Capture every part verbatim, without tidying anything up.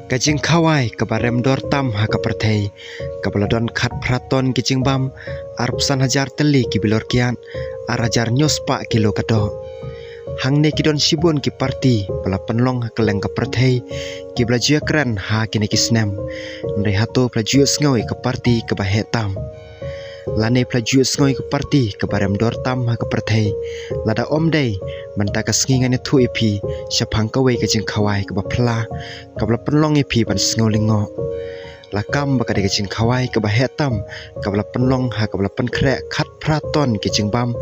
Ka jingkhawai kaba rem dor tam ha ka pyrthei, kaba la don khatphra ton ki jingbam, arphew san hajar tylli ki bilor kiad, ar hajar hynñiew spah kilo ka doh. Hangne ki don shibun ki parti ba la pynlong ha kylleng ka pyrthei, kiba la ju ïakren ha kine ki snem. Hynrei hato phi la ju ïohsngew ïa ka parti kaba heh tam? Lane phi la ju ïohsngew ïa ka parti kaba rem dor tam ha ka pyrthei? Lada ym dei, mynta ka sngi ngan ïathuh ïa phi shaphang kawei ka jingkhawai kaba phylla, kaba la pynlong ïa phi ban sngew lyngngoh. La kam ba ka dei ka jingkhawai kaba heh tam, kaba la pynlong ha kaba la pynkhreh khatphra ton ki jingbam,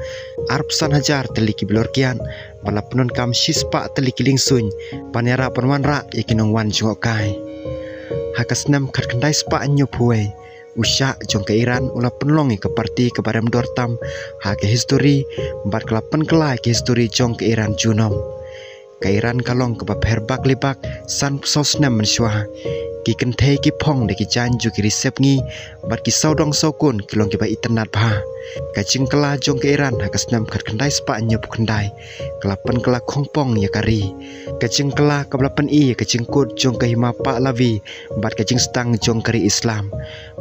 arphew san hajar tylli ki bilor kiad, ba la pyndonkam shispah tylli ki liengsuiñ ban ïarap ban wanrah ïa ki nongwan jngohkai. Ha ka snem khatkhyndai spah hynñiewphew wei, u shah jong ka Iran u la pynlong ïa ka parti kaba rem dor tam ha ka histori, bad ka la pynkylla ïa ka histori jong ka Iran junom. Ka Iran ka long kaba pher bak li bak sanphew saw snem mynshuwa. Ki kynthei ki phong da ki jaiñ jong ki ri sepngi, bad ki sawdong sawkun ki long kiba itynnad bha. Ka jingkylla jong ka Iran ha ka snem khatkhyndai spah hynñiewphew khyndai ka la pynkylla khongpong ïa ka ri. Ka jingkylla kaba la pyni ïa ka jingkut jong ka Hima Pahlavi bad ka jingstang jong ka ri Islam,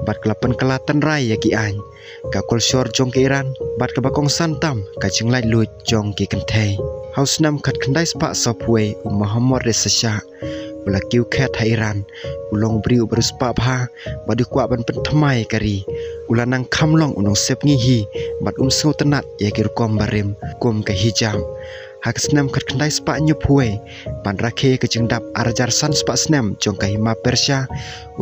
bad ka la pynkylla tynrai ïa ki aiñ, ka kolshor jong ka Iran, bad kaba kongsan tam, ka jinglaitluid jong ki kynthei. Ha u snem khatkhyndai spah sawphew wei, u Mohammad Reza Shah u la kiew khet ha Iran. U long u briew uba riewspah bha, bad u kwah ban pynthymmai ïa ka ri. U la nang kham long u nongsepngi hi, bad um sngewtynnad ïa ki rukom barim kum ka hijab. Ha ka snem khatkhyndai spah hynñiewphew wei, ban rakhe ïa ka jingdap ar hajar san spah snem jong ka Hima Persia,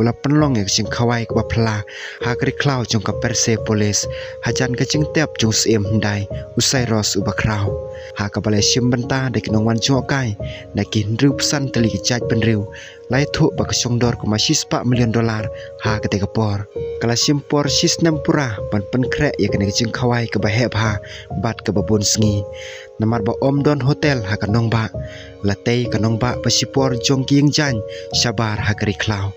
u la pynlong ïa ka jingkhawai kaba phylla ha ka ri khlaw jong ka Persepolis, hajan ka jingtep jong u syiem hyndai, u Cyrus uba khraw. Ha kaba la ïashim bynta da ki nongwan jngohkai na ki hynriewphew san tylli ki jaitbynriew, la ïathuh ba ka shongdor kumba shispah million dollar ha katei ka por. Ka la shim por shisnem pura ban pynkhreh ïa kane ka jingkhawai kaba heh bha bad kaba bun sngi. Namar ba ym don hotel ha ka nongbah, la tei ka nongbah ba shipor jong ki ïingjaiñ shabar ha ka ri khlaw.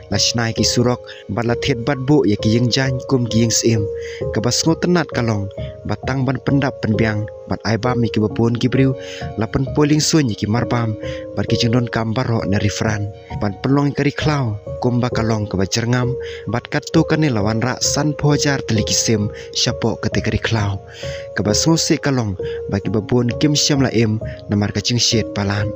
La shna ïa ki surok, bad la thied bad buh ïa ki ïingjaiñ kum ki ïingsyiem. Kaba sngewtynnad ka long ba tang ban pyndap pynbiang bad ai bam ïa kiba bun ki briew, la pynpoi liengsuiñ ïa ki marbam bad ki jingdonkam baroh na ri Frans, ban pynlong ïa ka ri khlaw kumba ka long kaba jyrngam. Bad katto katne la wanrah sanphew hajar tylli ki sim shapoh katei ka ri khlaw. Kaba sngewsih ka long ba kiba bun kim shym la im namar ka jingshit palat.